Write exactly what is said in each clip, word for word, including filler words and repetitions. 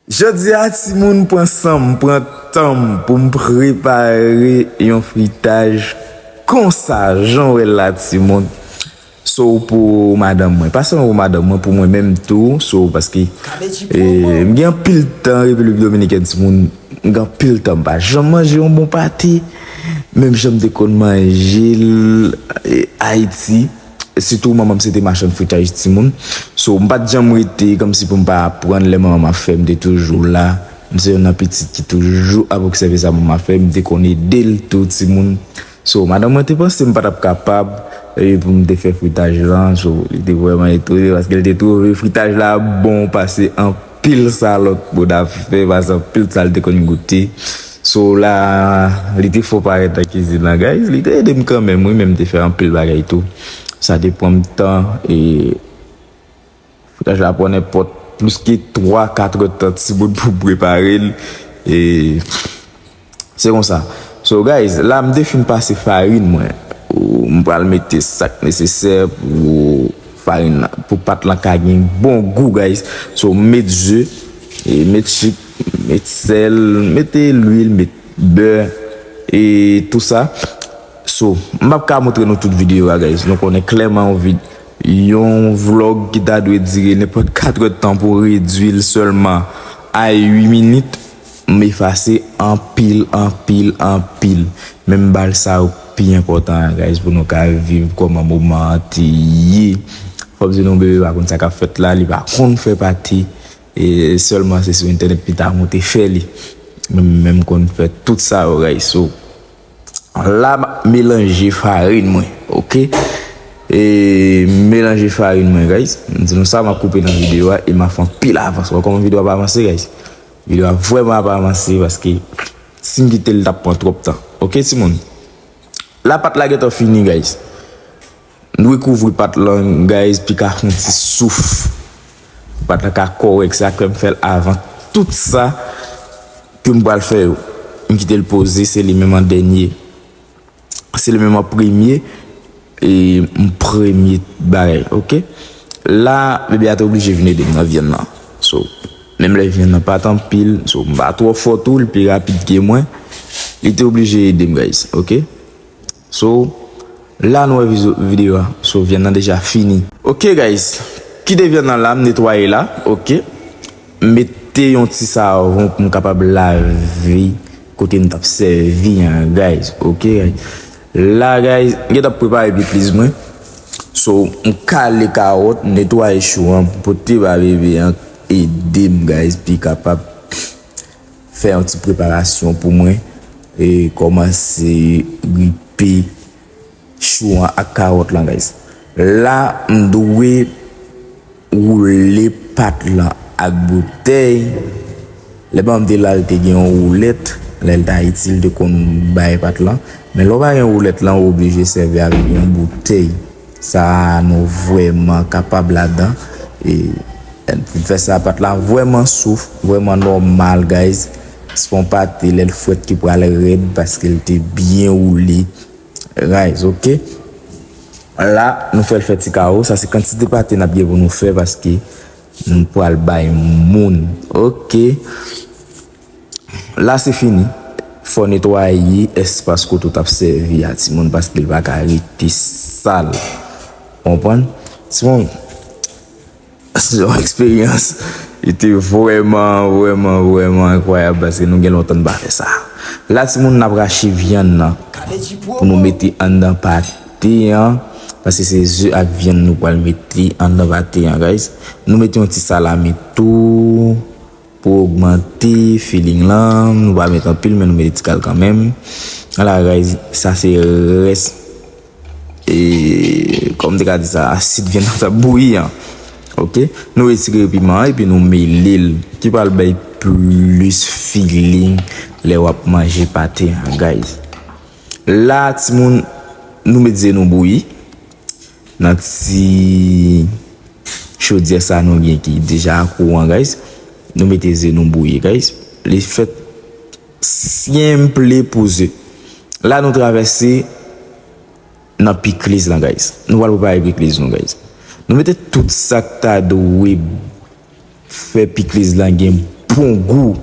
Jodi a, timoun, pran san m, pran tan m pou m prepare yon fritaj konsa, jan w wè l la, timoun. So, pou madanm mwen, pa sèlman pou madanm mwen, pou mwen menm tou. So, paske, eh, m gen anpil tan Repiblik Dominikèn, timoun. M gen anpil tan, m pa janm manje yon bon pate. Menm jan m te konn manje l, eh, Ayiti. Sitou manman m se te machann fritaj, timoun. So, m pa t janm rete kòmsi pou m pa aprann. Lè manman m ap fè, m te toujou la. M se youn nan pitit ki toujou ap obsève sa manman m ap fè. M te konn ede l tou, timoun. So, madanm mwen te panse m pa t ap kapab, eh, pou m te fè fritaj lan. So, li te vrèman etone paske l te twouve fritaj la bon pase anpil sa lòt moun ap fè, pase anpil sa l te konn goute. So, la, li te fò parèt nan kizin lan, guys. Li te ede m kanmenm, wi, men m te fè anpil bagay tou. Sa te pran m tan, e fritaj la pran nenpòt plis ke twa, kat èdtan, timoun, pou m prepare l. E se konsa. So, guys, la, m te fin pase farin mwen. Ou, m pral mete sa k nesesè pou farin lan, pou pat lan ka gen bon gou, guys. So, m met ze, e met chik, met sèl, mete lwil, met bè, e tou sa. So, m p ap ka montre nou tout videyo a, guys. Nou konnen klèman yon vid-, yon vlog ki ta dwe dire nenpòt kat èdtan pou redwi l sèlman a uit minit, m efase anpil, anpil, anpil. Men m ba l sa yo pi enpòtan an, guys, pou nou ka viv kòman moman an te ye. Fò m di nou, bebe pa konn sa k ap fèt la, li pa konn fè pati. E sèlman se sou entènèt pita mwen te fè li. Men, men m konn fè tout sa yo, guys. So, la, m ap melanje farin mwen, oke? E melanje farin mwen, guys. M di nou sa, m ap koupe nan videyo a e m ap fè anpil avans. Wè kòman videyo a ap avanse, guys? Videyo a vrèman ap avanse paske si m kite l, l t ap pran twòp tan. Oke, timoun? La, pat la gentan fini, guys. Nou rekouvri pat lan, guys, pou l ka fè yon ti souf. Pat lan ka kòrèk, se sa k fè m fè l avan tout sa ke m pral fè yo. M kite l poze, se li menm an dènye. Se li menm an premye, e m premye bagay, oke? La, bebe a te oblije vin ede m nan vyann lan. So, menm lè vyann lan pa t anpil, so, m pa twò fò tou, li pi rapid ke mwen, li te oblije ede m, guys, oke? So, la nou wè vizo-, videyo a. So, vyann nan deja fini. Oke, guys. Kite vyann nan la, m netwaye la. Oke. M mete yon ti savon pou m kapab lave kote m t ap sèvi an, guys. Oke, guys. La, guys, m gentan prepare pikliz mwen. So, m kale kawòt, m netwaye chou an, m pote ba bebe an, ede m, guys, pou l kapab fè yon ti preparasyon pou mwen e kòmanse ripe chou an ak kawòt lan, guys. La, m dwe woule pat lan ak boutèy. Lè manman m te la, l te gen yon woulèt. Lè l t Ayiti, l te konn bay pat lan. Men lè w pa gen woulèt lan, ou oblije sèvi avèk yon boutèy. Sa nou vrèman kapab ladan. E, fè sa, pat la vrèman souf, vrèman nòmal, guys. Se pa yon pate, lè l frèt, ki pral rèd paske l te byen woule. Guys, oke? La, nou fè l fè ti kawo. Sa se kantite pate n ap gen pou nou fè paske nou pral bay moun. Oke. La, se fini. Fò w netwaye espas kote w t ap sèvi a, timoun, paske l pa ka rete sal. Konprann? Timoun, se yon eksperyans. Li te vrèman, vrèman, vrèman enkwayab paske nou gen lontan n pa fè sa. La, timoun, n ap rache vyann nan pou nou mete anndan pate an, paske se ze ak vyann nou pral mete anndan pate an, guys. Nou mete yon ti salami tou pou ogmante feeling lan. Nou pa met anpil, men nou mete ti kal kanmenm. Ala, guys, sa se rès, e, kòm m te ka di sa, asid vyann nan t ap bouyi an. Oke? Nou retire piman an epi nou mele l, ki pral bay plis feeling lè w ap manje pate an, guys. La, timoun, nou met ze nou bouyi nan ti chodyè sa nou gen ki deja a kouran, guys. Nou mete ze nou bouyi, guys. Li fèt senple pou ze. La, nou travèse nan pikliz lan, guys. Nou pral prepare pikliz nou, guys. Nou mete tout sa k ta dwe fè pikliz lan gen bon gou.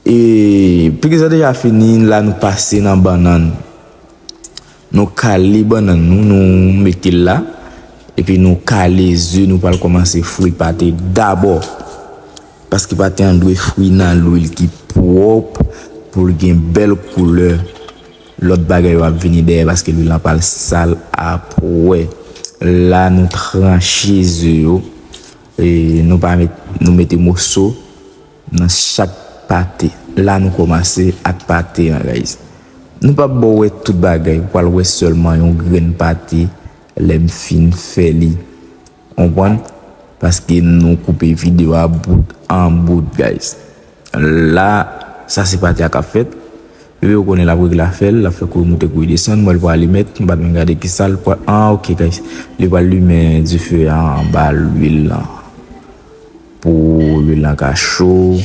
E pizza deja fini, la nou pase nan bannann. Nou kale bannann nou, nou mete l la. Epi nou kale ze, nou pral kòmanse fri pate dabò. Paske pate an dwe fri nan lwil ki pwòp pou l gen bèl koulè. Lòt bagay yo ap vini dèyè paske lwil lan pral sal apre. La nou tranche ze yo. E nou pa met, nou mete moso nan chak pate. La nou kòmanse ak pate an, guys. Nou p ap ba w wè tout bagay, ou pral wè sèlman yon grenn pate lè m fin fè li. Konprann? Paske nou koupe videyo a bout an bout, guys. La, sa se pate a k ap fèt. Bebe, ou konnen l ap regle afè l, l ap fè kouri moute kouri desann. Mwen, l pral li mèt, m pa t menm gade ki sa l pral. Ah, ok, guys. Li pral limen dife a anba lwil lan. Pou lwil lan ka cho.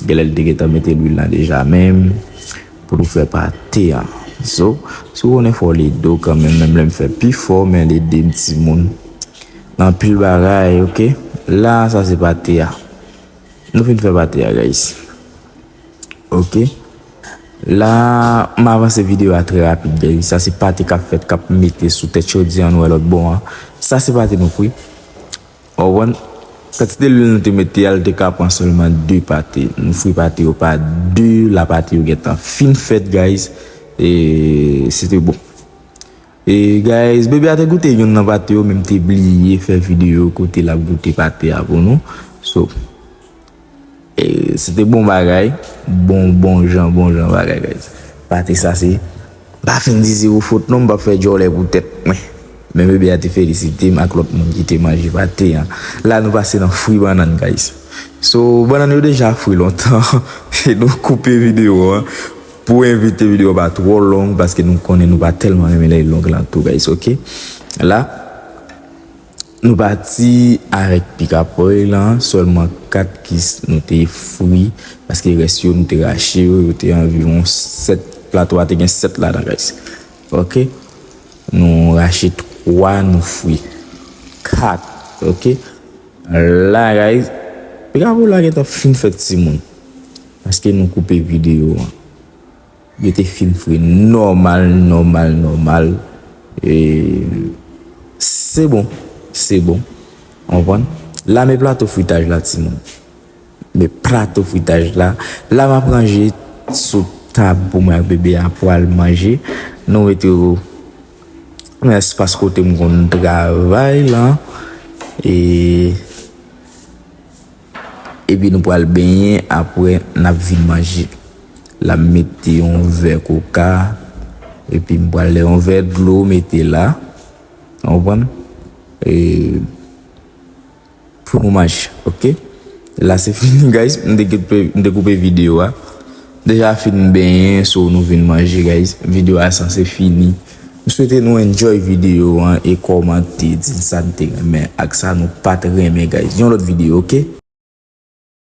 Genlè li te gentan mete lwil lan deja menm. Pou nou fè pate a. So, si w konnen fò w ede w kanmenm, menm lè m fè pi fò, men ede m timoun. Gen anpil bagay, ok? La, sa se pate a. Nou fin fè pate a, guys. Ok. La, m avanse videyo a trè rapid, guys. Sa se pate k ap fèt, k ap mete sou tèt chodyè an, nou wè lòt bò an. Sa se pate nou fri. Ou konprann? Kantite lwil nou te mete a, l te ka pran sèlman de pate. Nou fri pate yo pa de, la pate yo gentan fin fèt, guys. E se te bon. E, guys, bebe a te goute youn nan pate yo, men m te bliye fè videyo kote l ap goute pate a pou nou. So, e, se te bon bagay. Bon, bon jan, bon jan bagay, guys. Pate sa se, m pa fin di zewo fot non, m p ap fè djòlè pou tèt mwen. Men bebe a te felisite m ak lòt moun ki te manje pate an. La, nou pase nan fri bannann, guys. So, bannann yo deja fri lontan. E nou koupe videyo an. Pou evite videyo pa twò long, paske nou konnen nou pa tèlman renmen lè l long lan tou, guys, ok? La, nou pati avèk pikapòy lan, sèlman kat kis nou te fri, paske rès yo nou te rache yo, yo te anviwon sèt, plato a te gen sèt ladan, guys. Ok? Nou rache twa, nou fri kat, ok? La, guys, pikapòy la gentan fin fèt, timoun. Paske nou koupe videyo an. Yo te fin fri nòmal, nòmal, nòmal. E, se bon, se bon. Ou konprann? La, men plato fritaj la, timoun. Men plato fritaj la. La, m ap ranje sou tab pou mwen ak bebe a pral manje. Nou mete yo nan espas kote m konn travay la. E, epi nou pral benyen, apre n ap vin manje. La, m mete yon vè koka, epi m pral lè yon vè dlo, mete la. Ou konprann? E, pou nou manje, ok? La, se fini, guys. M te koupe, m te koupe videyo a. Deja fin benyen, so nou vin manje, guys. Videyo a sanse fini. M swete nou enjoy videyo an e kòmante, di n sa n te renmen ak sa nou pa t renmen, guys. Yon lòt videyo, ok?